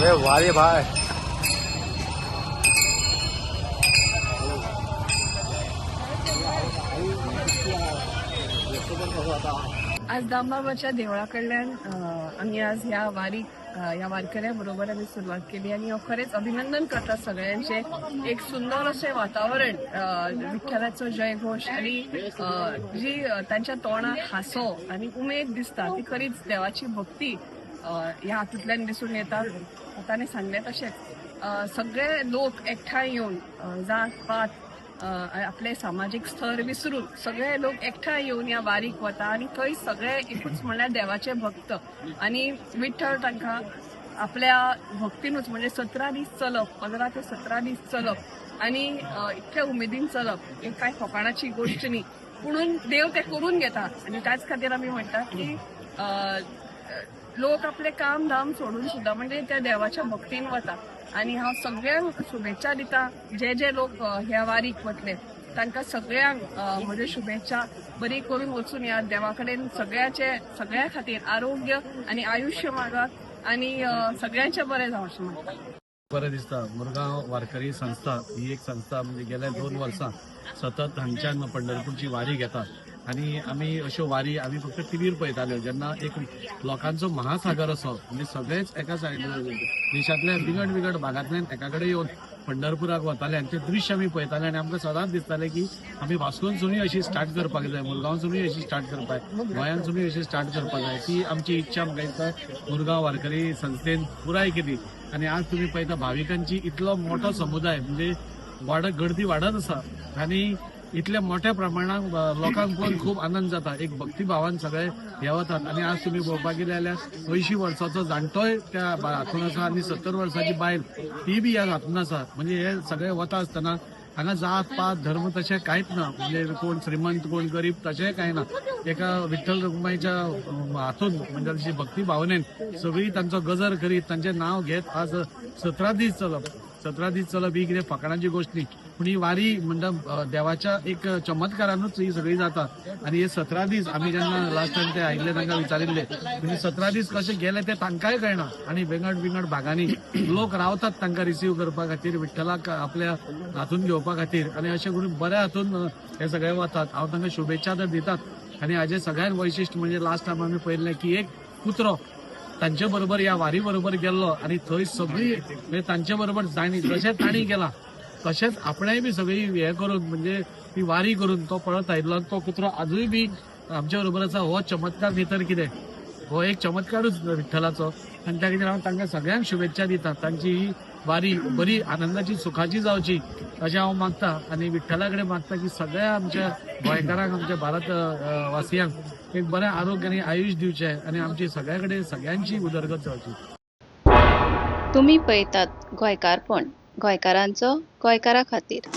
अरे वारे भाई. आज दामबाबाच्या देवळा कडल्यान आमी आज ह्या वारीक ह्या वारकऱ्या बरोबर आमी सुरवात केली आनी हांव खरेंच अभिनंदन करता सगळ्यांचें. एक सुंदर अशें वातावरण, विठ्ठलाचो जयघोश आनी जी तांच्या तोंडार हांसो आनी उमेद दिसता ती खरीच देवाची भक्ती ह्या हातूंतल्यान दिसून येता. ताणें सांगलें तशेंच सगळे लोक एकठांय येवन जात पात, आपले सामाजीक स्तर विसरून सगळे लोक एकठांय येवन ह्या वारीक वता आनी थंय सगळे एकूच म्हणल्यार देवाचे भक्त आनी विठ्ठल तांकां आपल्या भक्तीनूच, म्हणजे 17 दीस चलप, 15 ते 17 दीस चलप आनी इतक्या उमेदीन चलप ही कांय फकाणाची गोश्ट न्ही, पुणून देव ते करून घेता. आनी त्याच खातीर आमी म्हणटात की लोक आपले काम धाम सोडून सुद्दां म्हणजे त्या देवाच्या भक्तीन वता. आनी हांव सगळ्यांक शुभेच्छा दिता, जे जे लोक ह्या वारीक वतले तांकां सगळ्यांक म्हज्यो शुभेच्छा. बरी करून वचून या, देवा कडेन सगळ्याचे सगळ्या खातीर आरोग्य आनी आयुश्य मागात आनी सगळ्यांचें बरें जावं अशें म्हणटा. बरें दिसता. मुरगांव वारकरी संस्था ही एक संस्था म्हणजे गेल्या 2 वर्सां सतत हांगच्यान पंढरपूरची वारी घेता आनी आमी अश्यो वारी आमी फक्त टिवीर पळयताल्यो, जेन्ना एक लोकांचो महासागर असो, म्हणजे सगळेच एका सायडीन देशांतल्या विंगड विंगड भागांतल्यान एका कडेन येवन पंढरपुराक वताले आनी तें दृश्य आमी पळयताले आनी आमकां सदांच दिसतालें की आमी वास्कोनसुनूय अशी स्टार्ट करपाक जाय, मुरगांवसुनूय अशी स्टार्ट करपाक जाय, गोंयांतसुनूय अशी स्टार्ट करपाक जाय. ती आमची इच्छा म्हाका दिसता मुरगांव वारकरी संस्थेन पुराय केली. आनी आज तुमी पळयता भाविकांची इतलो मोठो समुदाय, म्हणजे वाडत गर्दी वाडत आसा आनी इतल्या मोठ्या प्रमाणात लोकांक पळोवन खूब आनंद जाता. एक भक्तिभावान सगळे हे वतात. आनी आज तुमी पळोवपाक गेले जाल्यार 80 वर्साचो जाणटोय त्या हातून आसा आनी 70 वर्साची बायल ती बी ह्या हातून आसा. म्हणजे हे सगळे वता आसतना हांगा जात पात धर्म तशें कांयच ना, म्हणजे कोण श्रीमंत कोण गरीब तशेंय कांय ना. एका विठ्ठल रखुमाईच्या हातून म्हणजे अशी भक्ती भावनेन सगळी तांचो गजर करीत तांचें नांव घेत आज 17 दीस चलप, 17 दीस चलप ही कितें फकाणाची गोश्ट न्ही, पूण ही वारी म्हणटा देवाच्या एक चमत्कारानूच ही सगळी जाता. आनी हे 17 दीस आमी जेन्ना लास्ट टायम ते आयिल्ले तांकां विचारिल्ले, म्हणजे 17 दीस कशे गेले ते तांकांय कळना. आनी विंगड विंगड भागांनी लोक रावतात तांकां रिसीव करपा खातीर, विठ्ठलाक आपल्या हातून घेवपा खातीर, आनी अशें करून बऱ्या हातून हे सगळे वतात. हांव तांकां शुभेच्छा तर दितात. आनी हाजें सगळ्यांत वैशिश्ट म्हणजे लास्ट टायम आमी पळयल्लें की एक कुत्रो तांचे बरोबर ह्या वारी बरोबर गेल्लो आनी थंय सगळी म्हणजे तांचे बरोबर जाणी जशें तांणी केलां तशेंच आपणेय बी सगळी हें करून, म्हणजे ती वारी करून तो पळत आयिल्लो आनी तो कुत्रो आजूय बी आमच्या बरोबर आसा. हो चमत्कार न्ही तर कितें, हो एक चमत्कारूच विठ्ठलाचो. आनी त्या खातीर हांव तांकां सगळ्यांक शुभेच्छा दिता. तांची ही वारी बरी आनंदाची सुखाची जावची अशें हांव मागता आनी विठ्ठला कडेन मागता की सगळ्या आमच्या गोंयकारांक, आमच्या भारत वासियांक एक बरें आरोग्य आनी आयुश्य दिवचें आनी आमची सगळ्या कडेन सगळ्यांची उदरगत जावची. तुमी पळयतात गोंयकारपण, गोंयकारांचो गोंयकारा खातीर.